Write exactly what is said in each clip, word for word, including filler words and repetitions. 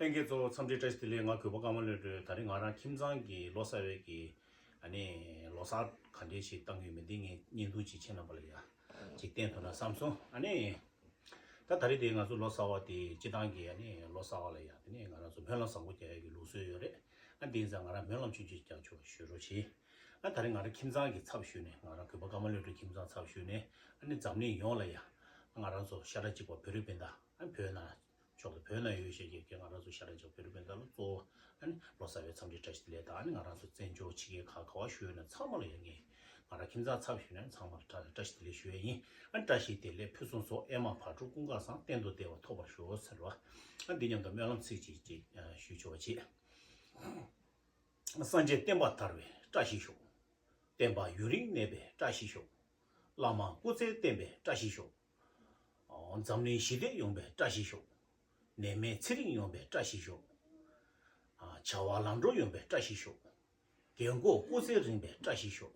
ལྷན་རྒྱས་ཚོ་འཚམས་འདྲི་བཀྲ་ཤིས་བདེ་ལེགས། ང་གུས་པ་ཀརྨ་བློ་གྲོས། ད་རིང་ང་རང་ཁྱིམ་ཚང་གི་ལོ་གསར་བའི་གི་ཨ་ནི་ལོ་གསར་ག་འདྲས་ཞིག་བཏང་གི་ཡོད་མེད་འདི་ངས་བརྙན་ཐུང་ཅིག་ཁྱེད་རྣམ་པ་ལ་ཡ་ཅིག་བསྟན་ཐུབ་ན་བསམ་སོང་། ཨ་ནི་ད་ད་རེས་དེ་ང་ཚོ་ལོ་གསར་བ་དེ་སྤྱི་བཏང་གི་ཨ་ནི་ལོ་གསར་བ་ལ་ཡ་དེ་ནས་ང་རང་ཚོ་སྨོན་ལམ་བཟང་པོ་རྒྱག་ཡ་གི་ལུགས་སྲོལ་ཡོད་རེད། ཨ་དེ་ཡིན་ཙང་ང་རང་སྨོན་ལམ་ཆུང་ཆུང་རྒྱག་ཆོག་ཞུ་རོགས་བྱེད། ཨ་ད་རེས་ང་རང་ཁྱིམ་ཚང་གི་ཚབ་ཞུས་ནས། ང་རང་གུས་པ་ཀརྨ་བློ་གྲོས་ཁྱིམ་ཚང་ཚབ་ཞུས་ནས་ཨ་ནི་འཛམ་གླིང་ཡོངས་ལ་ཡ་ང་རང་ཚོ་ཤ་ཁྲག་གཅིག་པ་བོད་རིགས་སྤུན་ཟླ། ཨ་བོད་ནང་ཕྱོགས་དང་བོད་ནང་ཡོད་བཞིན་གྱི་ང་རང་ཚོ་ཤ་ཁྲག་གཅིག་པ་བོད་རིགས་སྤུན་ཟླ་ལ་གཙོ་བོ་ཨ་ནི་ལོ་གསར་བའི་འཚམས་འདྲི་བཀྲ་ཤིས་བདེ་ལེགས་དང་། ཨ་ནི་ང་རང་ཚོ་བཙན་བྱོལ་ཕྱི་རྒྱལ་ཁག་ག་པར་བཞུགས་ཡོད་ན་ཚང་མ་ལ་ཡ་ངས་ང་རང་ཁྱིམ་ཚང་ཚབ་ཞུས་ནས་ཚང་མ་ལ་བཀྲ་བཀྲ་ཤིས་བདེ་ལེགས་ཞུ་ཡ་ཡིན། ཨ་ནི་བཀྲ་ཤིས་བདེ་ལེགས་ཕུན་སུམ་ཚོགས། ཨེ་མ་བག་དྲོ་ཀུན་དགའ་བཟང་། གཏན་དུ་བདེ་བ་ཐོབ་པར་ཤོག་ཟེར་བ། ཨ་འདི་མཉམ་དུ་སྨོན་ལམ་ཚིག་གཅིག་ཅིག་ཞུ་ཆོག་བྱེད། སངས་རྒྱས་བསྟན་པ་དར་བའི་བཀྲ་ཤིས་ཤོག། བསྟན་པ་ཡུན་རིང་གནས་པའི་བཀྲ་ཤིས་ཤོག། བླ་མ་སྐུ་ཚེ་བརྟན་པའི་བཀྲ་ཤིས་ཤོག། འཛམ་གླིང་ཞི་བདེ་ཡོང་བའི་བཀྲ་ཤིས་ཤོག། ནད་མེད་ཚེ་རིང་ཡོང་བའི་བཀྲ་ཤིས་ཤོག། བྱ་བ་ལམ་འགྲོ་ཡོང་བའི་བཀྲ་ཤིས་ཤོག། རྒན་གོག་སྐུ་ཚེ་རིང་བའི་བཀྲ་ཤིས་ཤོག།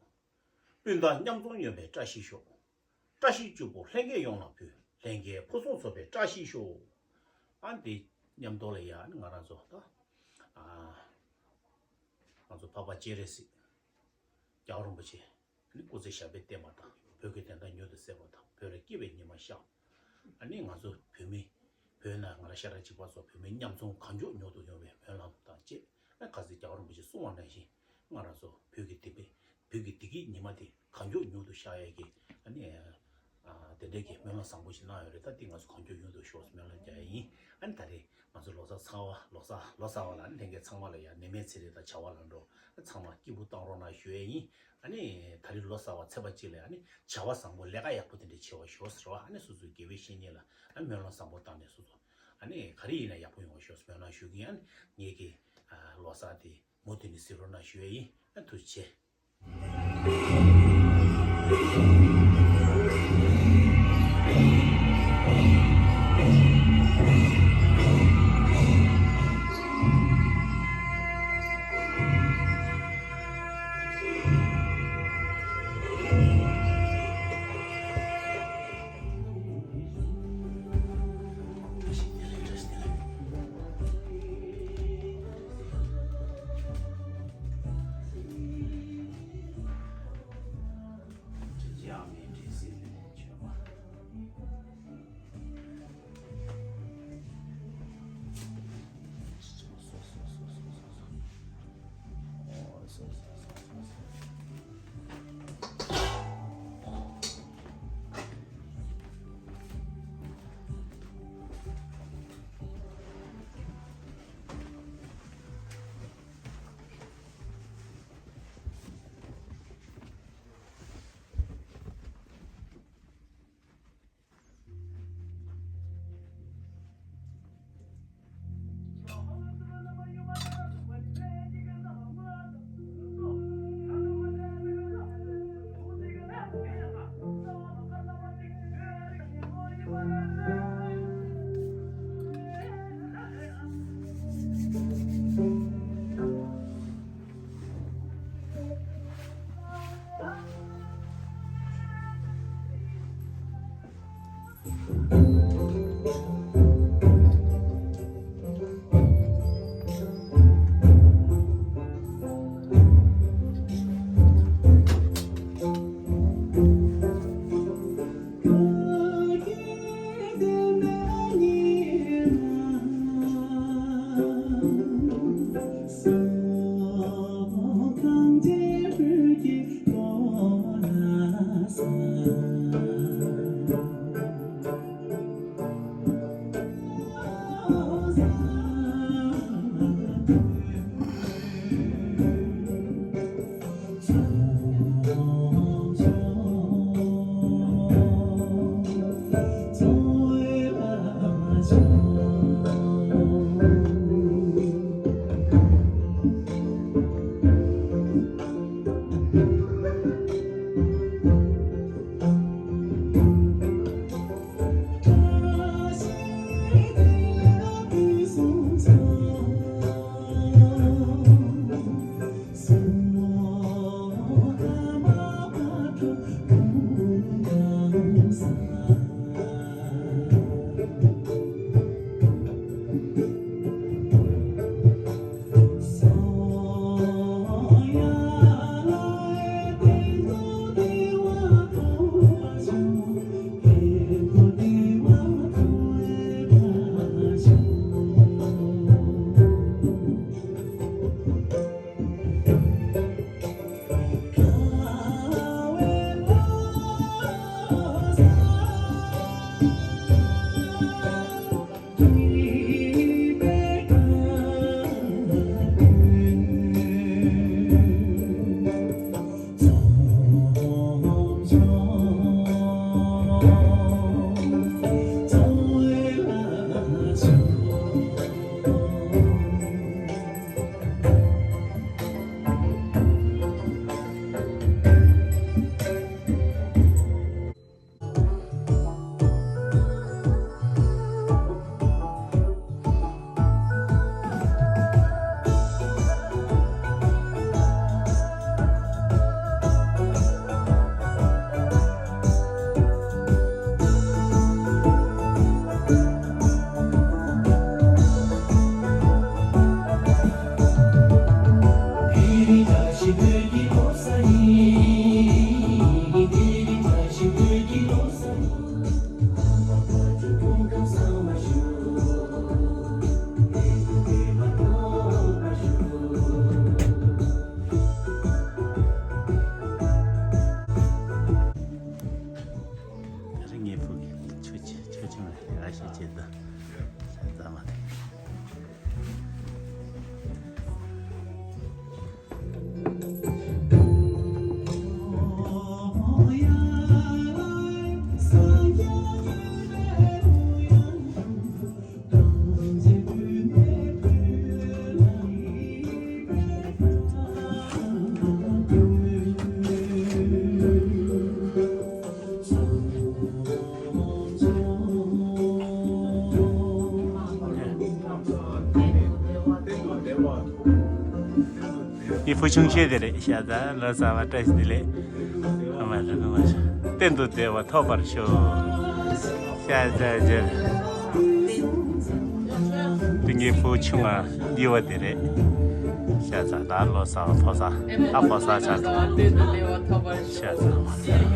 སྤུན་ཟླ་མཉམ་འཛོམས་ཡོང་བའི་བཀྲ་ཤིས་ཤོག། བཀྲ་ཤིས་བཅུ་པོ་ལྷན་རྒྱས་ཡོངས་ལ་ཕུལ། ལྷན་རྒྱས་ཕུན་སུམ་ཚོགས་པའི་བཀྲ་ཤིས་ཤོག། ཨ་འདི་མཉམ་དུ་ལ་ཡ་ནི་ང་རང་ཚོ་ད་ཨ་ང་ཚོ་འཕགས་པ་སྤྱན་རས་གཟིགས། རྒྱལ་བ་རིན་པོ་ཆེ་ནི་སྐུ་ཚེ་ཞབས་པད་བརྟན་པ་དང་། བོད་ཀྱི་བདེན་མཐའ་མྱུར་དུ་གསལ་བ་དང་། བོད་རིགས་སྐྱིད་པའི་ཉི་མ་ཤར། ཨ་ནི་ང་ཚོ་བོད་མི་བོད་ནང་ང་རང་ཤ་ཁྲག་གཅིག་པ་ཚོ་བོད་མི་མཉམ་འཛོམས་གང་མགྱོགས་མྱུར་དུ་ཡོང་བའི་སྨོན་ལམ་དང་བཅས། ཨ་ཁ་སང་རྒྱལ་བ་རིན་པོ་ཆེས་གསུངས་པ་ནང་བཞིན་ང་རང་ཚོ་བོད་ཀྱི་བདེན་པའི་བོད་ཀྱི་བདེ་སྐྱིད་ཉི་མ་དེ་གང་མགྱོགས་མྱུར་དུ་ཤར་ཡས་ཀྱི་ཨ་ནི་ཨ་དེ་འདྲའི་གི་སྨོན་ལམ་བཟང་པོ་ཞིག་གནང་ཡོད་རེད། ད་དེ་ང་ཚོ་གང་མགྱོགས་མྱུར་དུ་ཤོག་སྨོན་ལམ་རྒྱག་ཡ་ཡིན། ཨ་ནི་ད་རེས་ང་ཚོ་ལོ་གསར་ཚང་བ་ལོ་གསར་ལོ་གསར་བ་ལ་ཨ་ནི་ལྷན་རྒྱས་ཚང་མ་ལ་ཡ་ནད་མེད་ཚེ་རིང་དང་བྱ་བ་ལམ་འགྲོ་ཚང་མ་སྐྱིད་པོ་བཏང་རོགས་གནང་ཞུ་ཡ་ཡིན། ཨ་ནི་ད་རེས་ལོ་གསར་བ་ཚེས་པ་གཅིག་ལ་ཨ་ནི་བྱ་བ་བཟང་པོ་ལས་ཀ་ཡག་པོ་དེ་འདྲ་བྱེད་པར་ཤོག་ཟེར་བ། ཨ་ནི་སོ་སོའི་དགེ་བའི་བཤེས་གཉེན་ལ་ཨ་སྨོན་ལམ་བཟང་པོ་བཏང་ནས་སོ་སོ་ཨ་ནི་ག་རེ་ཡིན་ན་ཡག་པོ་ཡོང་བར་ཤོག་སྨོན་ལམ་ཞུ་གི་ཡིན། ཨ་ནི་ངེད་ཀྱི་ཨ་ལོ་གསར་དེ་མུ་མཐུད་ནས་གཟིགས་རོགས་གནང་ཞུ་ཡ་ཡིན། ཨ་ཐུགས་རྗེ་ཆེ། ངའི་བུ་ཆུང་ཤོས་དེ་རེད། ཤ་ཚ་ལོ་ཙཱ་བ་བཀྲ་ཤིས་བདེ་ལེགས། ཨ་མ་ལགས་ཨ་མ་ལགས། གཏན་དུ་བདེ་བ་ཐོབ་པར་ཤོག་ཤ་ཚ་ཇེར། དེ་ངའི་བུ་ཆུང་ང་འདི་བ་དེ་རེད། ཤ་ཚ་ད་ལོ་ཙཱ་བ་ཕོ་ཙཱ་ད་ཕོ་ཙཱ་ཆགས་འགྲོ། ཤ་ཚ་བ།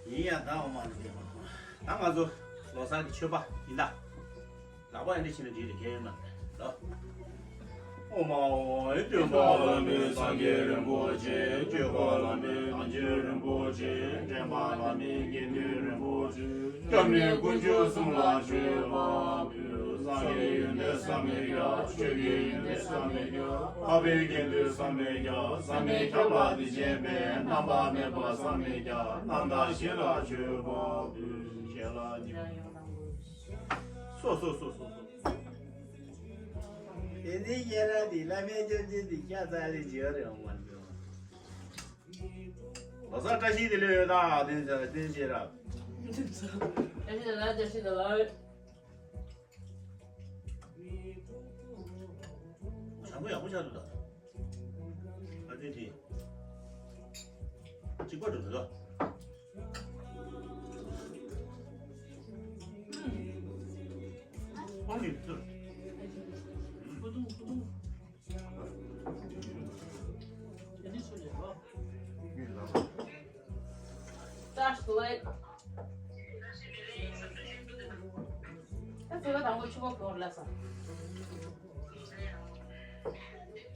ཡིན་ཡང་ད་འོ་མ་ལ་བསྡད་པ། ད་ང་ཚོ་ལོ་གསར་གྱི་མཆོད་པ་ཡིན་ད། ལག་པ་ཡང་འདི་བྱས་ན་འགྲིག་རེད། གལ་ཡོད་མ་རེད་ལོ། ཨོཾ་ཨཱཿཧཱུྃ། སྟོན་པ་བླ་མེད་སངས་རྒྱས་རིན་པོ་ཆེ། སྤྱོད་པ་བླ་མེད་དམ་ཆོས་རིན་པོ་ཆེ། འདྲེན་པ་བླ་མེད་དགེ་འདུན་རིན་པོ་ཆེ། སྐྱབས་གནས་དཀོན་མཆོག་གསུམ་ལ་མཆོད་པ་འབུལ། སངས་རྒྱས་ཡོན་ཏན་བསམ་མི་ཁྱབ། ཆོས་ཀྱི་ཡོན་ཏན་བསམ་མི་ཁྱབ། འཕགས་པའི་དགེ་འདུན་བསམ་མི་ཁྱབ། བསམ་མི་ཁྱབ་ལ་དེ་བཞིན་གཤེགས་པའི་རྣམ་པར་སྨིན་པ་བསམ་མི་ཁྱབ། རྣམ་དག་བཞི་ལ་མཆོད་པ་འབུལ། ཞལ་ལག་གཉིས། སོ་སོ་སོ་སོ་སོ། དེ་ནས་ཁྱེད་རང་གི་བླ་མའི་སྐྱབས་རྗེ་དེ་སྐྱ་ཚ་ལེ་བྱེད་རེད་འོང་བར་འདུག་ལོ་གསར་བཀྲ་ཤིས་བདེ་ལེགས་ཡོད་ད། བསྟན་བསྟན་ཆེ་རབ། བཀྲ་ཤིས་བདེ་ལེགས། བཀྲ་ཤིས་བདེ་ལེགས། བྱམས་པོ་ཡག་པོ་ཆགས་འདུག་ད། ཨ་ཙི་ཙི། གཅིག་པ་འགྲོ་འདུག་ད། ཁོང་གིས་ཚུར། བུ་དུང་བུ་དུང་། ད་ལྟ་ལ། ད་ཚོད་ལ་དང་པོ་ཆུ་བོ་གོར་ལ་ས།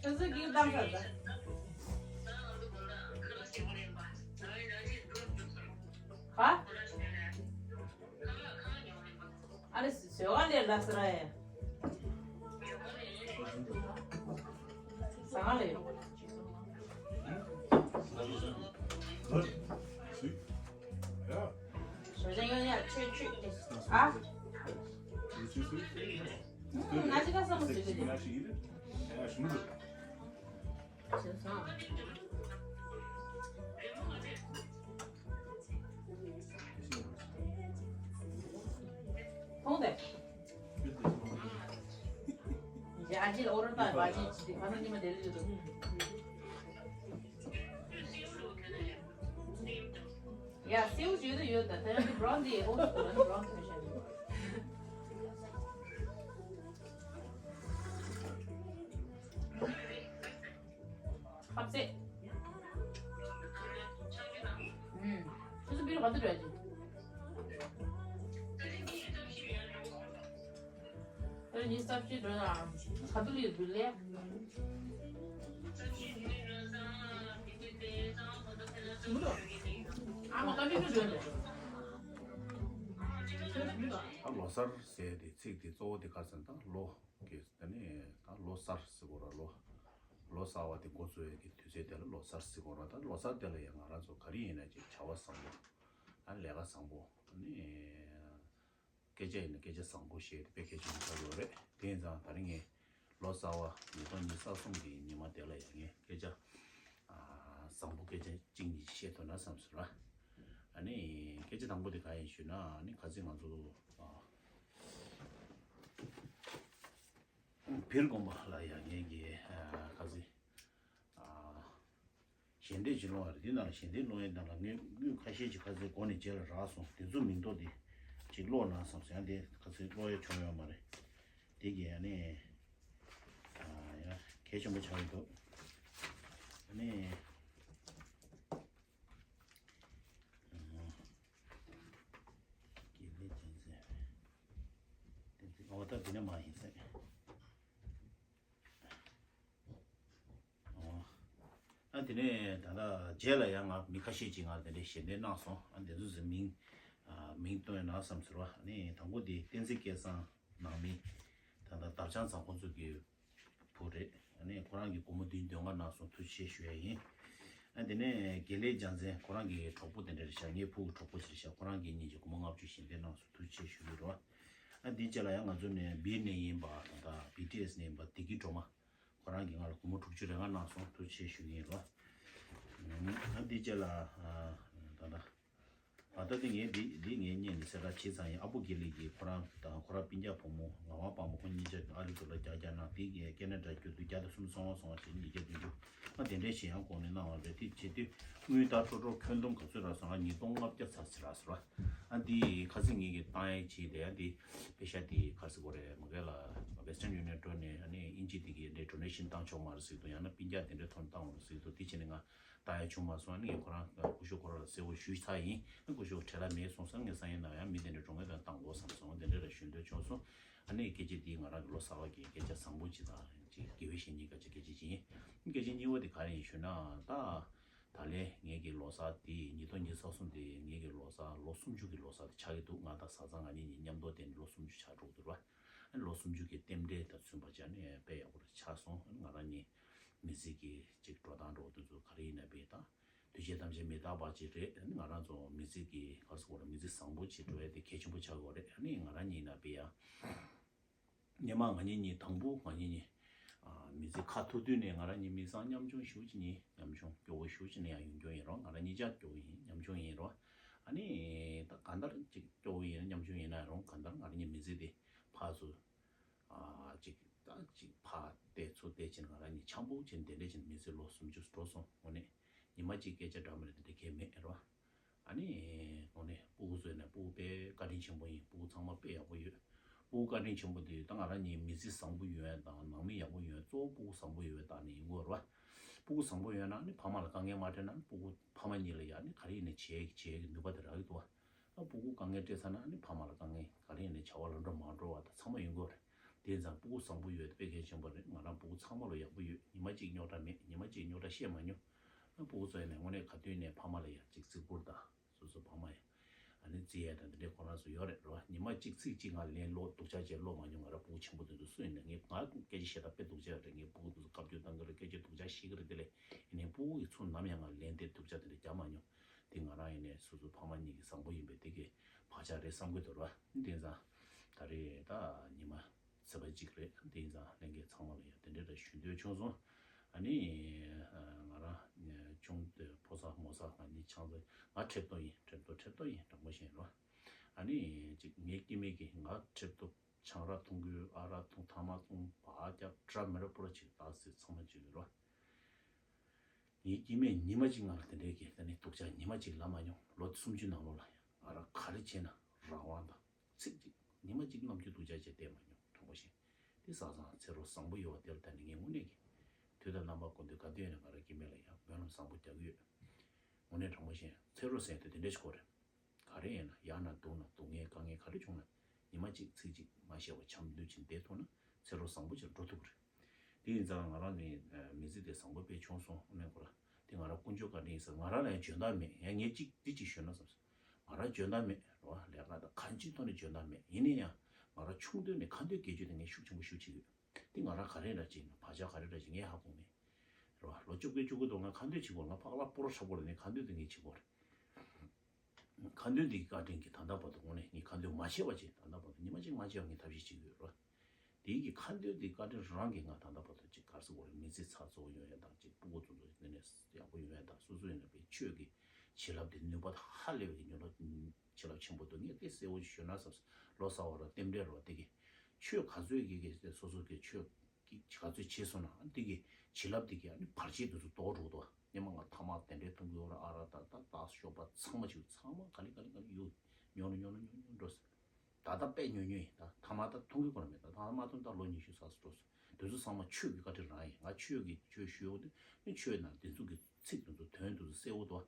ཆུ་ཚོད་ཀྱི་བཏང་ས་ད། ག་ཨ་ལེ་ཟོས་ག་ལེ་ལ་ས་ར་ཡ། ཟ་ག་ལེ། ཞོ་ཅན་ཡོད་ཡ་ཆོས་ཆོས་ཨ། ང་ཅི་ག་ས་མ་ཟོས་གི་ལེ། མཐོང་དེ། ཡ་ཨ་ཅེ་ལ་ཨོ་རོད་པ་བ་ཅེ་ཅི་དེ་ཁ་ན་ཉི་མ་དེ་ལ་ཡོད་དོ། ཡ་སེའུ་ཡོད་དོ་ཡོད་ད་ད་ཡང་དེ་བྲོན་དེ་ཨོ་རོད་པ་བྲོན་ཁ་ཤ་ཡོད། ཁ་ཚེ། ཨུམ། ཁྱོད་ཚོ་བིར་ག་དུས་འགྲོ་ཡ་ཅིག་ཨ་ནི་ས་བྱི་འགྲོ་ན་ག་དུས་ལི་བིར་ལེ། ཨ་མ་ག་དུས་འགྲོ་ལེ། ད་ལོ་གསར་ཟེར་དེ་ཚིག་དེ་གཙོ་བོ་དེ་ག་ཟེར་ན་ད་ལོ། གི་ད་ནི་ད་ལོ་གསར་ཟེར་གོ་ར་ལོ། ལོ་གསར་བ་དེ་འགོ་བཙུགས་ཡས་ཀྱི་དུས་ཚོད་དེ་ལ་ལོ་གསར་ཟེར་གོ་ར། ད་ལོ་གསར་དེ་ལ་ཡང་ང་རང་ཚོ་ག་རེ་ཡིན་ན་ཅིག་བྱ་བ་བཟང་པོ། ད་ལས་ཀ་བཟང་པོ། ཨ་ནི་སྐད་ཆ་ཡིན་ན་སྐད་ཆ་བཟང་པོ་བཤད་དེ་དཔེ་གལ་ཆེན་པོ་ཆགས་ཡོད་རེད། དེ་ཡིན་ཙང་ད་རིང་ངས་ལོ་གསར་བ་ཉིས་སྟོང་ཉི་ཤུ་རྩ་གསུམ་གྱི་ཉི་མ་དེ་ལ་ཡང་ངས་སྐད་ཆ་ཨ་བཟང་པོ་སྐད་ཆ་གཅིག་གཉིས་བཤད་ཐུབ་ན་བསམ་སོང་ར། ཨ་ནི་སྐད་ཆ་དང་པོ་དེ་ག་ཡིན་ཞུས་ན། ཨ་ནི་ག་ཚོད་ང་ཚོ་ཨ། བིར་དགོན་པ་ལ་ཡང་ངེད་ཀྱིས་ཨ་ག་ཚོད་ཨ་ཞལ་འདེབས་ཅིག་སློང་ཡ་རེད། དེ་ནང་ལ་ཞལ་འདེབས་སློང་ཡ་ནང་ལ་དངུལ་དངུལ་ཁ་ཤས་ཅིག་ག་ཚོད་གོ་ནས་རྗེས་ལ་རག་སོང་། དེ་ཚོ་མིང་ཐོ་དེ་ཅིག་ཀློག་ན་བསམ་སོང་། ཡང་དེ་ག་ཚོད་ཀློག་ཡ་བྱུང་ཡོད་མ་རེད། དེ་གི་ཨ་ནི་ གལ་ཆེན་པོ་ཆགས་ཀྱི་འདུག་ཨ་ནི། ཨ། དགེ་ལེགས་རྒྱལ་མཚན། བསྟན་འཛིན། ཨོ་ད་འདི་ནས་མ་ཡིན་ཟེར། ཨོ། ཨ་དེ་ནས་ད་ལྟ་རྗེས་ལ་ཡང་ང་མི་ཁ་ཤས་ཀྱིས་ང་དེ་འདྲའི་ཞལ་འདེབས་གནང་སོང་། ཨ་དེ་ཚོ་ཚོའི་མིང་། ཨ་མིང་བཏོན་ན་བསམ་ཟེར་བ། ཨ་ནི་དང་པོ་དེ་བསྟན་འཛིན་སྐལ་བཟང་ནང་མི། ད་ལྟ་དར་དཔྱང་ཚང་ཁོང་ཚོ་གི་བུ་རེད། ཨ་ནི་ཁོ་རང་གིས་སྒོར་མོ་བདུན་འདོན་ག་གནང་སོང་། ཐུགས་རྗེ་ཆེ་ཞུ་ཡ་ཡིན། ཨ་དེ་ནས་དགེ་ལེགས་རྒྱལ་མཚན། ཁོ་རང་གི་གྲོགས་པོ་དེ་འདྲ་རེད་ཤག་ངའི་ཕྲུ་གུ་གྲོགས་པོ་ཞིག་རེད་ཤག་ཁོ་རང་གིས་ཉིན་གཅིག་སྒོར་མོ་ལྔ་བཅུ་ཞལ་འདེབས་གནང་སོང་། ཐུགས་རྗེ་ཆེ་ཞུ་གི་རེད། ཨ་འདིའི་རྗེས་ལ་ཡང་ང་ཚོ་ནས་བི་ནས་ཡིན་པ་དང་། ད་བི་ཊི་ཨེས་ནས་ཡིན་པ་བདེ་སྐྱིད་སྒྲོལ་མ། ཁོ་རང་གིས་ང་ལ་སྒོར་མོ་དྲུག་ཅུ་རེ་ལྔ་གནང་སོང་། ཐུགས་རྗེ་ཆེ་ཞུ་གི་ཡིན་རོ། ཨ་འདིའི་རྗེས་ལ། ཨ་ད་ལྟ། ཨ་ད་ལྟ་ངས་འདི་འདི་ངས་རྙེད་ནས་གསལ་བསྒྲགས་བྱས་ཙང་ཡིན། ཨ་པོ་དགེ་ལེགས་ཀྱིས་ཁོ་རང་དང་ཁོ་རང་སྤུན་ཀྱག་བུ་མོ་ངག་དབང་དཔལ་མོ། ཁོ་གཉིས་ཆ་ཨ་རི་དུ་ལ་རྒྱ་རྒྱ་ནང་དེ་གའི་ཀེ་ན་ཌ་བསྐྱོད་དུས་བརྒྱ་དང་སུམ་ཅུ་སོ་ལྔ་སོ་ལྔ་བྱས། ཉིས་བརྒྱ་བདུན་ཅུ། ཨ་དེ་འདྲའི་ཞིག་ཡང་གོང་ནས་གནང་བ་རེད། དེ་བྱེད་དུས་དངུལ་ད་ཊོ་ཊལ་ཁྱོན་བསྡོམས་ག་ཚོད་རག་སོང་། ཨ་ཉིས་སྟོང་ལྔ་བརྒྱ་ཚར་ཚར་རག་སོང་། ཨ་འདི་ཁ་སང་ངེད་ཀྱིས་བཏང་ཡས་བྱས་ཏེ། ཨ་འདི་པེ་ཤ་དེ་ག་རེ་ཟེར་དགོས་རེད། མ་གི་ལ་Western Union འགྲོ་ནས་ཨ་ནི་དབྱིན་ཇི་དེ་གའི་འདྲའི་ཌོ་ནེ་ཤན་བཏང་ཆོག་མ་རེད་ཟེར་གྱི་འདུག་ཡང་ན་སྤུན་ཀྱག་དེ་འདྲའི་ཐོག་ནས་བཏང་བ་རེད་ཟེར་གྱི་འདུག་དེ་བྱས་ནས་ང་བཏང་ཡས་བྱུང་མ་སོང་། ཨ་ནི་ཁོ་རང་སྐུ་ཞབས་ཁོ་རང་ལ་གསལ་བོ་ཞུས་ཚར་ཡིན། ཨ་སྐུ་ཞབས་བྲེལ་བ་མེད་སོང་ཙང་། ངས་སང་ཉིན་ནང་ཡང་མི་དེ་འདྲ་འགྲོ་མཁན་དང་བཏང་དགོས་བསམ་སོང་། དེ་འདྲ་རེ་ཞུ་འདོད་བྱུང་སོང་། ཨ་ནི་སྐད་ཆ་འདི་ང་རང་གི་ལོ་གསར་པ་གི་སྐད་ཆ་བཟང་པོ་ཅིག་དང་ཅིག་དགེ་བའི་བཤེས་གཉེན་སྐད་ཆ་སྐད་ཆ་ཅིག་ཡིན། སྐད་ཆ་གཉིས་པ་དེ་ག་རེ་ཡིན་ཞུ་ན། ད་ད་ལན་ངེད་ཀྱི་ལོ་གསར་དེ་ཉིས་སྟོང་ཉི་ཤུ་རྩ་གསུམ་དེ་ངེད་ཀྱི་ལོ་གསར་ལོ་སུམ་ཅུ་གི་ལོ་གསར་དེ་ཆགས་ཀྱི་འདུག་ང་དང་བཟའ་ཚང་ང་གཉིས་གཉིས་མཉམ་དུ་དེ་ནས་ལོ་སུམ་ཅུ་ཆགས་འགྲོ་གི་འདུག་ར། ཨ་ནི་ལོ་སུམ་ཅུ་གི་རྟེན་འབྲེལ་དང་མཚུངས་པ་བྱས་ནས་དཔེ་ཡག་པོ་རེ་ཆགས་སོང་། ཨ་ནི་ང་རང་གཉིས་མི་ཚེ་གི་ཅིག་འགྲོ་སྟངས་འགྲོ་དུས་ཚོད་ག་རེ་ཡིན་ན་བས་ད། འདུས་བྱས་ཐམས་ཅད་མི་རྟག་པ་ཅིག་རེད། ཨ་ནི་ང་རང་ཚོ་མི་ཚེ་གི་ག་རེ་ཟེར་དགོས་རེད། མི་ཚེ་བཟང་པོ་ཅིག་འགྲོ་ཡ་དེ་གལ་ཆེན་པོ་ཆགས་ཀྱི་ཡོད་རེད། ཨ་ནི་ང་རང་གཉིས་ན་བས་ཡ། སྔོན་མ་ང་གཉིས་གཉིས་དང་པོ་ང་གཉིས་གཉིས། ཨ་མི་ཚེ་ཁ་ཐུག་དུས་ནས་ང་རང་གཉིས་མི་ཚང་ཉམ་ཆུང་ཞེ་པོ་ཅིག་ཡིན། ཉམ་ཆུང་སྐྱོ་བོ་ཞེ་པོ་ཅིག་ནས་ཡང་ཡོང་རྒྱུ་ཡིན་རུང་། ང་རང་གཉིས་ཆ་སྐྱོ་བོ་ཡིན། ཉམ་ཆུང་ཡིན་རུང་། ཨ་ནི་ད་གང་ལྟར་ཅིག་སྐྱོ་བོ་ཡིན་ཉམ་ཆུང་ཡིན་ན་རུང་། གང་ལྟར་ང་རང་གཉིས་མི་ཚེ་དེ་ཕར་ཚུར། ཨ་ཅིག་ད་ཅིག་ཕར་བལྟས་ཚུར་བལྟས་བྱས་ནས་ང་རང་གཉིས་འཆམ་པོ་བྱས་ནས་དེ་འདྲ་བྱས་ནས་མི་ཚེ་ལོ་སུམ་ཅུ་འགྲོ་སོང་། དངོས་གནས་ཉི་མ་གཅིག་སྐད་ཆ་འདྲ་མི་འདྲ་དེ་འདྲ་གང་ཡང་མེད་རེད་བ། ཨ་ནི་དངོས་གནས་སྤུ་གུ་ཚོ་ནས་སྤུ་གུ་དཔེ་བཀའ་དྲིན་ཆེན་པོ་ཡིན། སྤུ་གུ་ཚང་མ་དཔེ་ཡག་པོ་ཡོད། སྤུ་གུ་བཀའ་དྲིན་ཆེན་པོ་དེ་ད་ང་རང་གཉིས་མི་ཚེ་བཟང་པོ་ཡོང་ཡ་དང་ནང་མི་ཡག་པོ་ཡོང་ཡ་གཙོ་བོ་སྤུ་གུ་བཟང་པོ་ཡོད་པའི་རྟགས་ནི་ཡིན་དགོས་རེད་བ། སྤུ་གུ་བཟང་པོ་ཡོད་ན་ནི་ཕ་མ་ལ་དཀའ་ངལ་མ་འཕྲད་ན་ནི་སྤུ་གུ་ཕ་མ་གཉིས་ལ་ཡ་ནི་ག་རེ་ཡིན་ནའི་བྱེད་བྱེད་ཀྱི་ནུས་པ་དེ་རག་གི་འདུག་བ། ཨ་སྤུ་གུ་དཀའ་ངལ་འཕྲད་ཚར་ན་ནི་ཕ་མ་ལ་དཀའ་ངལ་ག་རེ་ཡིན་ནའི་བྱ་བ་ལམ་འགྲོ་མ་འགྲོ་བ་དང་ཚང་མ་ཡོང་གི་རེད། དེ་ཙང་སྤུ་གུ་བཟང་པོ་ཡོད་དཔེ་གལ་ཆེན་པོ་རེད། ང་རང་སྤུ་གུ་ཚང་མ་ལ་ཡག་པོ་ཡོད། ཉི་མ་གཅིག་རྙོག་དྲ་མེད། ཉི་མ་གཅིག་རྙོག་དྲ་བཤད་མ་མྱོང་། ཨ་སྤུ་གུ་ཚོ་ཡིན་ནའི་དངོས་གནས་ག་དུས་ནས་ཕ་མ་ལ་ཡང་གཅིག་བརྩི་བཀུར་དང་། སོ་སོ་ཕ་མ་ཡང་ཨ་ནི་བརྩི་ཡས་དང་དེ་འདྲའི་ཁོ་རང་ཚོ་ཡོད་རེད་རོ། ཉི་མ་གཅིག་ཚིག་གཅིག་ང་ལན་ལོག་སྡུག་ཅག་བྱས་ལོག་མ་མྱོང་། ང་རང་སྤུ་གུ་ཆེན་པོ་དེ་ཚོ་སུ་ཡིན་ནའི་ངས་ང་སྐད་ཆ་བཤད་སྟངས་དཔེ་སྡུག་ཅག་རེད། ངས་སྤུ་གུ་དེ་ཚོ་བཀའ་བཀྱོན་གཏོང་གི་རེད། སྐད་ཆ་སྡུག་ཅག་བཤད་ཀྱི་རེད། དེ་ལས་ཡིན་ནའི་སྤུ་གུ་ཡི་ཚུར་ནམ་ཡང་ང་ལན་དེ་སྡུག་ཅག་དེ་འདྲ་རྒྱག་མ་མྱོང་། དེ་ང་རང་ཡིན་ནའི་སོ་སོ་ཕ་མ་གཉིས་ཀྱི་བཟང་པོ་ཡིན་པས་དེ་གའི་བག་ཆགས་རེད་བསམ་གྱི་འདུག་ར། དེ་ཙང་ད་རེས་ད་ཉི་མ་ཚེས་པ་གཅིག་རེད། དེ་ཡིན་ཙང་ལྷན་རྒྱས་ཚང་མ་ལ་ཡང་དེ་འདྲའི་འདྲ་ཞུ་འདོད་བྱུང་སོང་། ཨ་ནི་ང་རང་ཆུང་དུས་ཕོ་གསར་མོ་གསར་ང་གཉིས་ཆང་ཚ་ང་ཁྲེབ་ཏོ་ཡིན། ཁྲེབ་ཏོ་ཁྲེབ་ཏོ་ཡིན། དྲང་པོ་བཤད་རོགས། ཨ་ནི་ཅིག་ངའི་སྐྱེ་དམན་གྱིས་ང་ཁྲེབ་ཏོ་ཆང་རག་འཐུང་གི་ཡོད། ཨ་རག་འཐུང་ཐ་མག་འཐུང་བག་རྒྱག་འདྲ་མི་འདྲ་པོ་ར་ཅིག་ད་ཟེར་ཚང་མ་བྱེད་ཀྱི་རོགས། ངའི་སྐྱེ་དམན་ཉི་མ་གཅིག་ང་ལ་དེ་འདྲའི་གི་ད་ནི་སྡུག་ཅག་ཉི་མ་གཅིག་ལབ་མ་མྱོང་། ལོ་སུམ་ཅུ་ནང་ལོགས་ལ་ཡང་ང་རང་ག་རེ་བྱས་ན་རང་དབང་དང་ཚིག་གཅིག་ཉི་མ་གཅིག་ནམ་རྒྱུན་སྡུག་ཅག་བྱས་བསྡད་མ་མྱོང་། དྲང་པོ་བཤད། དེ་བཟང་བཟང་ཚེ་རོགས་བཟང་པོ་ཡོད་པ་དེ་ལ་ད་ནི་ངས་དངོས་གནས་ཀྱི་དུས་དང་རྣམ་པ་ཀུན་ཏུ་ག་དུས་ཡིན་ན་ང་རང་སྐྱེ་དམན་ལ་ཡང་སྨོན་ལམ་བཟང་པོ་རྒྱག་གི་ཡོད། དངོས་གནས་དྲང་པོ་བཤད། ཚེ་རོགས་ཟེར་དུས་དེ་འདྲ་ཞིག་གོ་རེད། ག་རེ་ཡིན་ན་ཡག་ན་སྡུག་ན་སྡུག་བསྔལ་དཀའ་ངལ་ག་རེ་བྱུང་ན་ཉི་མ་གཅིག་ཚིག་གཅིག་མ་བཤད་པ་འཆམ་མཐུན་བྱས་བསྡད་ཐུབ་ན་ཚེ་རོགས་བཟང་པོ་ཅིག་འགྲོ་ཐུབ་ཀྱི་རེད། དེ་ཡིན་ཙང་ང་རང་གི་མི་ཚེ་དེ་བཟང་པོ་དཔེ་བྱུང་སོང་། ཨ་ནི་ཁོ་ར་དེ་ང་རང་དཀོན་མཆོག་བཀའ་དྲིན་ཡིན་ཟེར། ང་རང་ལ་ཡང་འཇོན་ཐང་མེད། ཡང་ངས་གཅིག་འདི་གཅིག་ཞུས་ན་བསམ་སོང་། ང་རང་འཇོན་ཐང་མེད་རེད་བ། ལས་ཀ་དང་གང་ཅིའི་ཐོག་ནས་འཇོན་ཐང་མེད། ཡིན་ན་ཡང་ང་རང་ཆུང་དུས་ནས་ཁ་འདོན་དགེ་སྦྱོར་དེ་ངས་ཤུགས་ཆེན་པོ་ཤུགས་ཆེ་ཡོད། དེ་ང་རང་ག་རེ་འདྲ་བྱས་ན་བག་ཆགས་ག་རེ་འདྲ་བྱས་ངས་ཧ་གོ་མེད་རེད་བ། ལོ་བཅོ་བརྒྱད་བཅུ་དགུ་དུས་ང་ཁ་འདོན་བྱེད་དགོས། ང་ཕག་ལ་སྤོ་ར་ཧྲ་པོ་རེད། ངས་ཁ་འདོན་དེ་ངས་བྱེད་དགོས་རེད། ཁ་འདོན་འདི་གི་བཀའ་དྲིན་གྱིས་ད་ལྟ་བར་དུ་དངོས་གནས་ངས་ཁ་འདོན་མ་བྱས་པ་བྱས། ད་ལྟ་བར་དུ་ཉི་མ་གཅིག་མ་བྱས་པ་ངས་ཐབས་ཤེས་བྱེད་ཀྱི་ཡོད་རེད། དེའི་གི་ཁ་འདོན་འདི་བཀའ་དྲིན་རང་གིས་ང་ད་ལྟ་བར་དུ་ཅིག་ག་རེ་ཟེར་དགོས་རེད། མི་ཚེ་ཚགས་ཚུད་པོ་ཡོང་ཡ་དང་ཅིག་སྤུ་གུ་ཚོ་ཚོ་དེ་ནས་ཡག་པོ་ཡོང་ཡ་དང་སོ་སོ་ཡིན་ན་པའི་ཆོས་ཀྱི་བྱིན་རླབས་དེ་ནུས་པ་ཧ་ལས་པའི་གི་ནུས་པ་བྱིན་རླབས་ཆེན་པོ་འདུག་ངས་དེ་གསལ་བོ་ཞུ་ན་བསམ། ལོ་གསར་བ་ར་རྟེན་འབྲེལ་ར་དེ་གི་ཆོས་ག་ཚོད་ཀྱི་གི་སོ་སོ་གི་ཆོས། ག་ཚོད་བྱས་སོང་ན་འདི་གི་བྱིན་རླབས་འདི་གི་ཨ་ནི་བར་ཆད་དེ་ཚོ་ལྡོག་འགྲོ་གི་འདུག་སྔོན་མ་ང་ཐ་མག་དེ་འདྲའི་འཐུང་གི་ཡོད་ར། ཨ་རག་ད་ད་ད་ཤོབ་པ་ཚང་མ་བྱེད། ཚང་མ་ག་ལེ་ག་ལེ་ག་ལེ་ཡོད། ཉོ་ནོ་ཉོ་ནོ་ཉོ་ཉོ་འགྲོ་སོང་། ད་ལྟ་དཔེ་ཉོ་ཉོ་ཡིན། ད་ཐ་མག་ད་འཐུང་གི་ཁོ་རང་མེད། ད་ཐ་མག་འཐུང་ད་ལོ་ཉི་ཤུ་ཙམ་འགྲོ་སོང་། དེ་ཚོ་ཚང་མ་ཆོས་ཀྱི་བཀའ་དྲིན་རང་ཡིན། ང་ཆོས་ཀྱི་ཆོས་ཞུ་ཡོང་དུས་ནི་ཆོས་ནང་དེ་ཚོ་གི་ཚིག་དེ་ཚོ་དོན་དེ་ཚོ་གསལ་བོ་འདུག་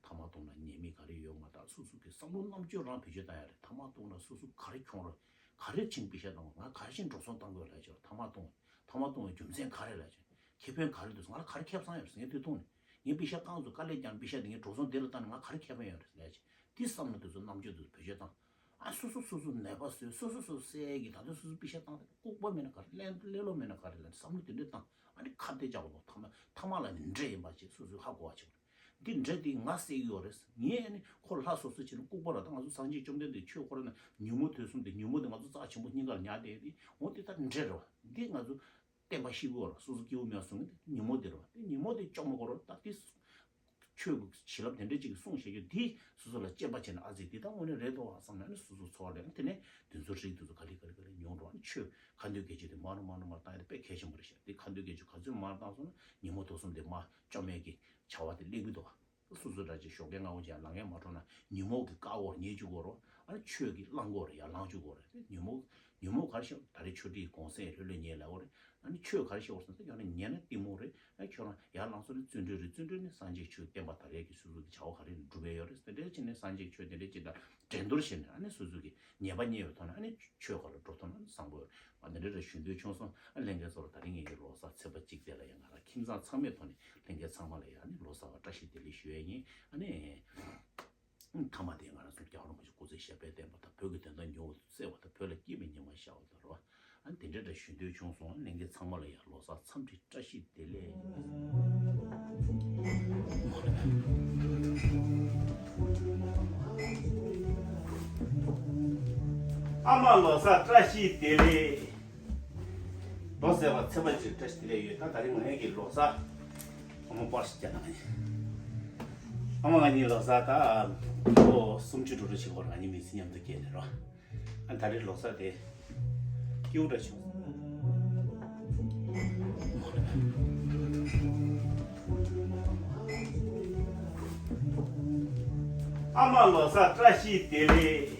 ཐ་མག་བཏུང་ན་ཉེས་དམིགས་ག་རེ་ཡོད་མ་རེད། སོ་སོ་གི་བསམ་བློ་རྣམ་དཔྱོད་རང་བེད་སྤྱོད་བཏང་ཡ་རེད། ཐ་མག་བཏུང་ན་སོ་སོ་ག་རེ་གྱོང་རེད། ག་རེ་ཕྱིན་པེ་ཤ་བཏང་བ། ང་ག་རེ་ཕྱིན་འགྲོ་སོང་བཏང་དགོས་ལབ་ཀྱི་རེད། ཐ་མག་བཏུང་། ཐ་མག་བཏུང་བའི་རྒྱུ་མཚན་ག་རེ་ལབ་ཀྱི་རེད། ཁེ་ཕན་ག་རེ་འདུག་ང་ལ་ག་རེ་ཁེ་བཟང་ཡོད་རེད་ཟེར། ངས་དེ་བཏུང་ནས་ངས་པེ་ཤ་རྐང་ཚོ་དཀའ་ལས་བརྒྱབ་པེ་ཤ་དེ་ངས་འགྲོ་སོང་དེ་ལ་བཏང་ནས་ང་ག་རེ་ཁེ་ཕན་ཡོད་རེད་ལབ་ཀྱི་རེད། དེ་བསམ་བློ་དེ་ཚོ་རྣམ་དཔྱོད་དེ་ཚོ་བེད་སྤྱོད་བཏང་། ཨ་སོ་སོ་སོ་སོ་ནད་པ་བཟོས། སོ་སོ་སོ་སོ་བསད་ཀྱི། ད་ལྟ་སོ་སོ་པེ་ཤ་བཏང་སྟེ་ལྐུགས་པ་མེད་ན་ག་རེ། ལན་ལེ་ལོ་མེད་ན་ག་རེ་ལབ་བསམ་བློ་དེ་འདྲ་བཏང་། ཨ་ནི་ཁ་གཏད་བཅག་དགོས། ཐ་མག་ཐ་མག་ལ་ནི་འདྲེ་ཡིན་པ་ཅིག་སོ་སོས་ཧ་གོ་བ་བྱེད་དགོས། འདི་འདྲེ་འདི་ང་བསད་ཀྱི་ཡོད་རེད། ངས་ཨ་ནི་ཁོ་ལྷ་སོ་སོ་བྱས་ན་ལྐུགས་པ་རེད། ད་ང་ཚོ་སངས་རྒྱས་བཅོམ་ལྡན་འདས་ཆོས་འཁོར་ན་ཉོན་མོངས་དུག་གསུམ་དེ། ཉོན་མོངས་དེ་ང་ཚོ་རྩ་ཆེན་པོ་སྙིང་གར་ཉར་བསྡད་དེ། འོ་དེ་ད་འདྲེ་རེད་བ། འདི་ང་ཚོ་བསྟན་པ་བཤིག་གི་ཡོད་རེད། སོ་སོ་སྐྱེ་བོ་མེད་པ་བཟོ་མཁན་དེ་ཉོན་མོངས་དེ་རེད་བ། དེ་ཉོན་མོངས་དེ་བཅོམ་དགོས་རེད། ད་དེ་ཆོས་ཀྱི་བྱིན་རླབས་དེ་འདྲ་ཅིག་གིས་གསུངས་བཞག་རྒྱུ་འདི་སོ་སོ་ལ་དཔྱད་པ་བྱས་ན། ཨ་ཙི་འདི་ད་དངོས་གནས་རེད་འདུག་བསམ་ནས་ནི་སོ་སོ་འཚོ་བ་ལས་དེ་ནས་དེ་ཚོ་རིགས་དེ་ཚོ་ག་ལེ་ག་ལེ་ག་ལེ་ཉུང་འགྲོ། ཨ་ནི་ཆོས་ཁ་འདོན་སྐད་ཆ་དེ་མར་མར་མར་བཏང་ཡ་དེ་དཔེ་གལ་ཆེན་པོ་རེད་ཤག་དེ་ཁ་འདོན་སྐད་ཆ་ག་ཚོད་མར་བཏང་སོང་ན་ཉོན་མོངས་དུག་གསུམ་དེ་མར་བཅོམ་ཡས་ཀྱི་བྱ་བ་དེ་སླེབས་ཀྱི་འདུག་སོ་སོ་འདྲ་ཅིག་ཞོགས་ཀས་སྔ་པོ་ཅིག་ལངས་ཡས་མ་འགྲོ་ན་ཉོན་མོངས་ཀྱི་བཀའ་འོག་ཉལ་བཅུག་དགོས་རེད། ཨ་ནི་ཆོས་ཀྱིས་བསླང་དགོས་རེད། ཡར་ལངས་བཅུག་དགོས་རེད། ཉོན་མོངས་ཉོན་མོངས་ག་རེ་ཤེས། ད་རེས་ཆོས་ཁྲིད་གུང་སེང་ལྷོད་ལྷོད་ཉལ་ལབ་དགོས་རེད། ཨ་ནི་ཆོས་ག་རེ་ཤེས་དགོས་ཟེར་ན། ད་ཡང་ན་ཉལ་ན་གཏི་མུག་རེད། ཨ་ཁྱོད་རང་ཡར་ལངས་སོང་ནས་བརྩོན་འགྲུས་རེད། བརྩོན་འགྲུས་ནི་སངས་རྒྱས་ཆོས་བསྟན་པ་དར་ཡས་ཀྱི་སོ་སོ་གི་བྱ་བ་ག་རེ་སྒྲུབ་ཡས་ཡོད་རེད། དེ་འདྲ་བྱས་ནས་སངས་རྒྱས་ཆོས་དེ་འདྲ་ཅིག་དང་འགྲན་བསྡུར་བྱས་ནས། ཨ་ནི་སོ་སོ་གི་ཉེས་པ་རྙེད་པའི་ཐོག་ནས་ཨ་ནི་ཆོས་སྒོ་ལ་འགྲོ་ཐུབ་ན་བཟང་པོ་ཡོད་རེད། ཨ་དེ་འདྲ་རེ་ཞུ་འདོད་བྱུང་སོང་། ཨ་ལྷན་རྒྱས་ཚོ་ལ་ད་རིང་ངེད་ཀྱི་ལོ་གསར་ཚེས་པ་གཅིག་དེ་ལ་ཡང་ང་རང་ཁྱིམ་ཚང་ཚང་མའི་ཐོག་ནས་ལྷན་རྒྱས་ཚང་མ་ལ་ཡང་ཨ་ནི་ལོ་གསར་བ་བཀྲ་ཤིས་བདེ་ལེགས་ཞུ་ཡས་ཡིན། ཨ་ནི། མཐའ་མ་དེ་ང་རང་ཚོ་རྒྱལ་བ་རིན་པོ་ཆེ་སྐུ་ཚེ་ཞབས་པད་བརྟན་པ་དང་། བོད་ཀྱི་དོན་དག་མྱུར་དུ་གསལ་བ་དང་། བོད་ལ་སྐྱིད་པའི་ཉི་མ་ཤར་བ་དང་རེད་བ། ཨ་དེ་འདྲ་འདྲ་ཞུ་འདོད་བྱུང་སོང་། ལྷན་རྒྱས་ཚང་མ་ལ་ཡང་ལོ་གསར་འཚམས་འདྲི་བཀྲ་ཤིས་བདེ་ལེགས། ཨ་མ་ལོ་གསར་བཀྲ་ཤིས་བདེ་ལེགས། ལོ་གསར་བ་ཚེས་པ་གཅིག་བཀྲ་ཤིས་བདེ་ལེགས་ཡོད། ད་ད་རིང་ང་གཉིས་ཀྱི་ལོ་གསར་ཨ་མ་པར་ཞིག་རྒྱག་ན། ཨ་མ་ང་གཉིས་ལོ་གསར་ད་ལོ་སུམ་ཅུ་འགྲོ་འགྲོ་ཞིག་བར་ང་གཉིས་མི་ཚེ་མཉམ་དུ་སྐྱེལ་ནས་རོ། ཨ་ད་རེས་ལོ་གསར་དེ་སྐྱིད་པོ་འདྲ་བྱུང་། ཨ་མ་ལོ་གསར་བཀྲ་ཤིས་བདེ་ལེགས།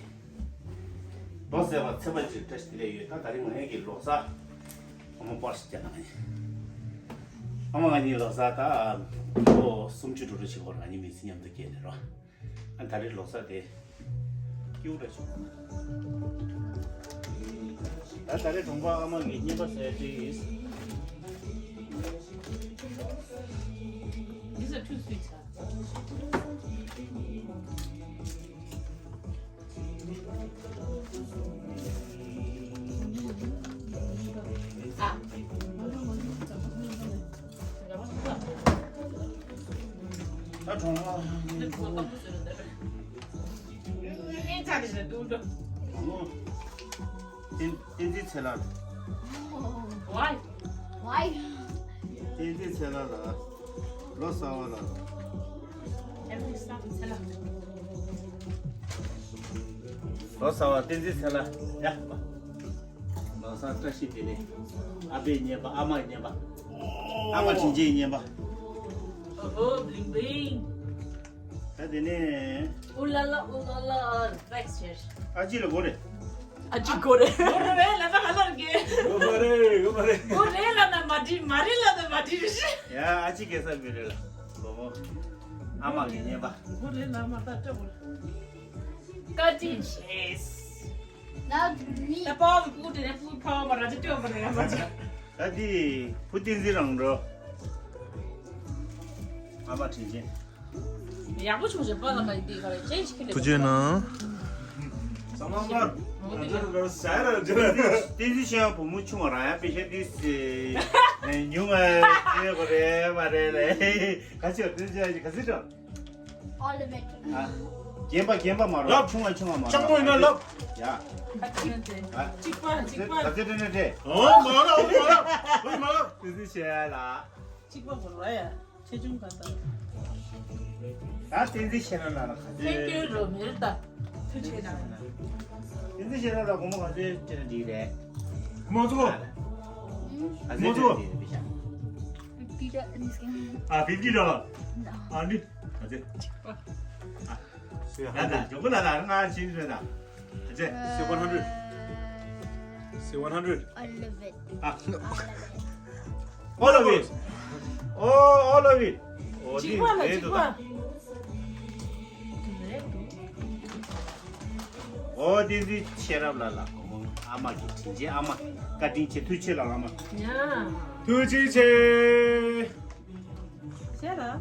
ལོ་གསར་བ་ཚེས་པ་གཅིག་བཀྲ་ཤིས་བདེ་ལེགས་ཡོད། ད་ད་རིང་ང་གཉིས་ཀྱི་ལོ་གསར་ཨ་མ་པར་ཞིག་རྒྱག་ན། ཨ་མ་ང་གཉིས་ལོ་གསར་ད་ལོ་སུམ་ཅུ་འགྲོ་འགྲོ་ཞིག་བར་ང་གཉིས་མི་ཚེ་མཉམ་དུ་སྐྱེལ་ནས་རོ། ཨ་ད་རེས་ལོ་གསར་དེ་སྐྱིད་པོ་འདྲ་བྱུང་། ད་ད་རེས་གྲོང་པ་ཨ་མ་གི་རྔན་པ་ཟས་ཏེ། These are too sweet, huh? ད་གྲོང་པ། བསྟན་འཛིན་ཚེ་ལགས། Why? Why? བསྟན་འཛིན་ཚེ་ལགས་ལ། ལོ་གསར་བ་ལ། ལོ་གསར་བ་བསྟན་འཛིན་ཚེ་ལགས། ཡ། ལོ་གསར་བཀྲ་ཤིས་བདེ་ལེགས། ཨ་ཕའི་རྔན་པ། ཨ་མའི་རྔན་པ། ཨ་མ་དྲིན་ཅན་རྔན་པ། Oh, bling bling. ད་དེ་ནས། Ooh la la, ooh la la, relax here. ཨ་ཅེ་ལ་གོ་རེ། ཨ་ཅེ་གོ་རེ། གོ་རེ་ལ་ད་ག་ལ་རེ། གོ་མ་རེ། གོ་མ་རེ། གོ་རེ་ལ་ན་མ་དྲིས། མ་རེ་ལ་ན་མ་དྲིས། ཡ་ཨ་ཅེ་གེ་སར་བི་རེ་ལ། ལོ་མོ། ཨ་མ་གི་རྔན་པ། གོ་རེ་ལ་མ་ད་སྤྲོ་བོ། ཀ་ཏི་ཆེས། ད་པའོ་བུ་དེ་ནས་བུ་ཕ་བ་ར་ཅི་ཏོ་བ་ར་ཡ་མ་ཅི། ད་དེ་བུ་བསྟན་འཛིན་རང་འགྲོ། ཨ་མ་དྲིན་ཅན། ཡག་པོ་བྱུང་ཞེས་པ་ལ་མ་ཡི་དེ་ག་རེ་ཅན་ཞིག་ཁྱེར་ཐུགས་རྗེ་གནང་། ས་མ་མར། ང་ཚོ་ལ་ཟ་ར་ཅི་ལ། བསྟན་འཛིན་ཤེས་ཡང་བུ་མོ་ཆུང་བ་རང་ཡང་པེ་ཤ་ཏི་སི་ཉུང་ང་ཅེ་གོ་རེ་མ་རེ་ལེ། ག་ཅི་བསྟན་འཛིན་ག་ཅི་འགྲོ། All the better. ཨ། རྒན་པ་རྒན་པ་མ་རོ། ལབ། ཆུང་བ་ཆུང་བ་མ་རོ། སྤྱང་པོ་ཡིན་ན་ལབ། ཡ། ཨ་གཅིག་ན་དེ། ཨ། གཅིག་པ་གཅིག་པ། ག་ཚོད་དྲན་ན་དྲན། ཨོ་མ་ལབ། ཨོ་མ་ལབ། ཨོ་མ་ལབ། བསྟན་འཛིན་ཆེ་ལ། གཅིག་པ་གོ་ལ་ཡ། ཆེ་ཆུང་ག་ད། ད་བསྟན་འཛིན་ཆེ་ན་ལ་ལ་ག་ཚོད། Thank you རོ་མེར་ད། ཐུགས་ཆེ་ན། བསྟན་འཛིན་ཆེ་ན་ལ་སྒོར་མོ་ག་ཚོད་སྤྲད་ན་འགྲིག་རེད། མ་ཚོ། ག་ཚོད་སྤྲད་ན་འགྲིག་རེད་པེ་ཤ། Fifty dollars. ཨ་ཕིབ་ཏི་ཌོ་ལར། ཨ་ནི། ཨ་ཙི། ཨ། ཡ་ད་ཇོ་ཀུ་ལ་ལ་ང་ཕྱིན་རེད་ད། ཨ་ཙི། Seven hundred. Say one hundred. All of it. Ah. All of it. All of it. Oh, all of it. Oh, གཅིག་པ་ལ་གཅིག་པ། འོ་དེ་འདི་ཤེས་རབ་ལ་ལ། ཨ་མ་གི་དྲིན་ཆེ། ཨ་མ་བཀའ་དྲིན་ཆེ། ཐུགས་རྗེ་ཆེ་ལ། ཨ་མ་ཐུགས་རྗེ་ཆེ། ཤེས་རབ།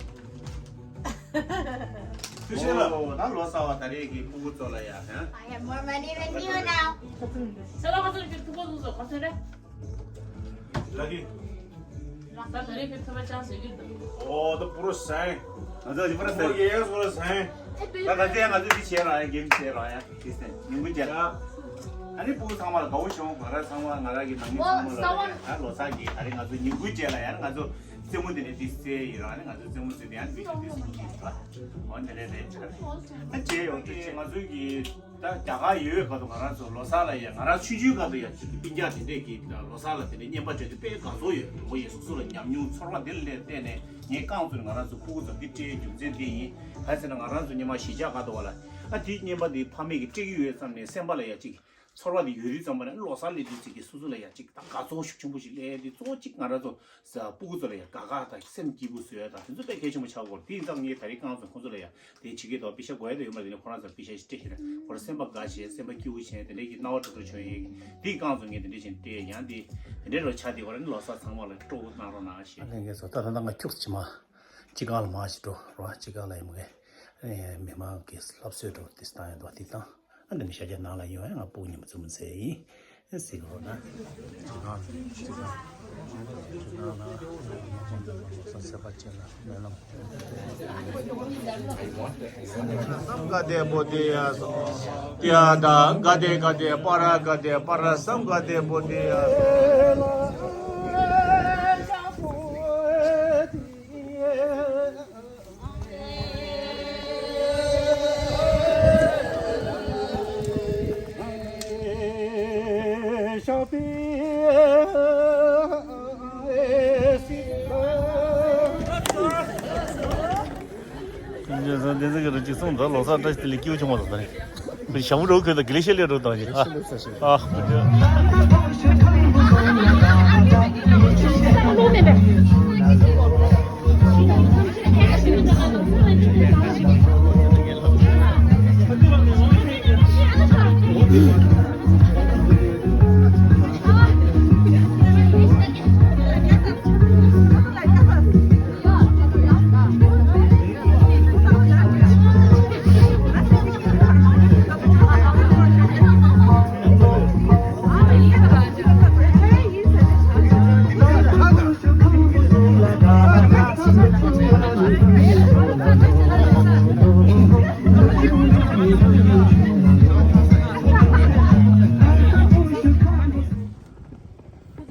ཐུགས་རྗེ་ཆེ་ལ། ཨོ་ད་ལོ་གསར་བ་ད་རེས་ཀྱི་ཕྲུ་གུ་ཚོ་ལ་ཡ། ཧན། I have more money than you now. ཤེས་རབ་ཁ་ཚོན་གྱི་ཕྲུ་གུ་ཚོ་ག་ཚོད་རེད། Lucky. ད་ད་རེས་ཀྱི་ཐོབ་པ་ཅང་ཟེར་གྱི་འདུག་ཨོ་ད་པུ་རོ་སན། ང་ཚོ་ཡི་པུ་རོ་སན། ཨོ་ཡེ་ཡེ་པུ་རོ་སན། ད་ད་ལྟ་ང་ཚོ་འདི་བྱས་ར་ཡ། གེམ་བྱས་ར་ཡ། དེ་སེ་ཉིན་གུང་རྗེས་ལ། ཨ་ནི་ཕྲུ་གུ་ཚང་མ་ལ་དགའ་བོ་བྱུང་། ང་རང་ཚང་མ། ང་རང་གི་ནང་མི་ཚང་མ་ལ་ད་ལོ་གསར་གྱི་ད་རེས་ང་ཚོ་ཉིན་གུང་རྗེས་ལ་ཡ། ང་ཚོ་རྩེད་མོ་དེ་ནས་འདི་རྩེ་ཡི་ར། ཨ་ནི་ང་ཚོ་རྩེད་མོ་རྩེ་དེ་ཡང་བི་ཌིའོ་འདི་སུ་གི་ར། འོ་དེ་ནས་རེད་ཆ་རེད། ད་རྗེས་ཡོང་དུས་ང་ཚོ་གི་ད་རྒྱ་གར་ཡོད་པའི་སྐབས་དུ་ང་རང་ཚོ་ལོ་གསར་ལ་ཡ། ང་རང་ཆུང་ཆུང་སྐབས་དུ་ཡ་ཅིག་གི་སྤུན་ཀྱག་དེ་འདྲས་ཀྱི་ལོ་གསར་ལ་དེ་འདྲས་རྔན་པ་སྤྲད་དུས་དཔེ་དགའ་ཚོར་ཡོད། འོ་ཡེ་སོ་སོ་ལ་ཉམས་མྱོང་ཚོར་བ་དེ་ལ་བརྟེན་ནས་ངས་རྐང་བཙུགས་ནས་ང་རང་ཚོ་ཕྲུ་གུ་ཚོ་འདི་སྤྲད་རྒྱུ་མཚན་དེ་ཡིན། ག་ཟེར་ན་ང་རང་ཚོ་སྔོན་མ་གཞིས་ཆགས་སྒང་དུ་བ་ལ། ཨ་དེའི་རྔན་པ་འདི་ཕ་མེས་ཀྱིས་སྤྲད་ཀྱི་ཡོད་བསམ་ནས་སེམས་པ་ལ་ཡ་ཅིག་ཚོར་བ་འདི་ཡོད་དུས་ཙམ་པ་ནས་ལོ་གསར་སླེབས་དུས་ཅིག་གི་སོ་སོ་ལ་ཡ་ཅིག་ད་དགའ་ཚོར་ཤུགས་ཆེན་པོ་ཞིག་སླེབས་དུས་གཙོ་བོ་ཅིག་ང་རང་ཚོ་ས་ཕྲུ་གུ་ཚོ་ལ་ཡ་དགའ་དགའ་དང་སེམས་སྐྱིད་པོ་བཟོ་ཡ་དང་དེ་ཚོ་དཔེ་གལ་ཆེན་པོ་ཆགས་ཀྱི་ཡོད་རེད། དེ་ཡིན་ཙང་ངས་ད་རེས་རྐང་བཙུགས་ཁོང་ཚོ་ལ་ཡ་དེ་བྱེད་ཀྱི་འདུག་པེ་ཤ་དགོས་ཡ་དེ་ཡོད་མ་རེད། དེ་ནས་ཁོ་རང་ཚོ་པེ་ཤ་ཞིག་སྤྲད་ཤེས་ན་ཁོ་རང་སེམས་པ་དགའ་བྱས། སེམས་པ་སྐྱིད་པོ་བྱས། དེ་འདྲའི་གི་སྣང་བ་འགྲོ་འགྲོ་བྱུང་ཡོད། དེ་རྐང་བཙུགས་ངས་དེ་འདྲ་བྱས་སྤྲད། ཡང་དེ་དེ་འདྲའི་རོ་ཆ་དེ་ཁོ་རང་ནི་ལོ་གསར་ཚང་མ་ལ་སྤྲོ་པོ་གནང་རོགས་གནང་ཞེས། ཨ་ལྷན་རྒྱས་ཚོ། ད་ད་ལྟ་ང་ཁྱུག་ཙམ་ཅིག་མ་སྤྱི་ཁང་ལ་མར་ཞིག་འགྲོ་རོགས། སྤྱི་ཁང་ལ་ཡིན་མ་གི་མི་མང་གི་ལྷ་གསོལ་འགྲོ་དེ་བཏང་ཡོད་འདུག་དེ་བཏང་། ཨ་འདི་མི་ཤ་རྒྱག་ནང་ལ་ཡོང་ཡ། ང་ཕྲུ་གུ་ཉིན་མོ་བཙུན་མོ་མཛེས་ཡིན་ཟེར་གི་རོགས་ན། སྤྱི་ཁང་ལ་སྤྱི་ཁང་ལ་སྤྱི་ཁང་ལ་ལོ་གསར་ཚེས་པ་ཅན་ལ་སྨོན་ལམ། སམ་ག་དེ་བོ་དེ་ཡ་སོ། ཏྱ་དང་ག་དེ་ག་དེ་པ་ར་ག་དེ་པ་ར། སམ་ག་དེ་བོ་དེ་ཡ་སོ། ཉེ་ས་བསྟན་འཛིན་གྱི་རིགས་གཅིག་གསུངས་འདུག་ལོ་གསར་བཀྲ་ཤིས་བདེ་ལེགས། སྐྱིད་པོ་བྱུང་བ་དང་། ད་རེས་ཞྭ་མོ་རོ་ཁོས་དང་དགེ་ལེགས་བཤད་ལས་རོ་དང་ཞིག་ཨ་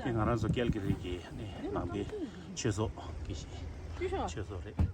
ཨ། ང་རང་ཚོ་ཀལ་གི་རི་གི་ནི་ནང་པའི་ཆོས་ཚོགས་ཀྱི་ཆོས་ཚོགས་རེད།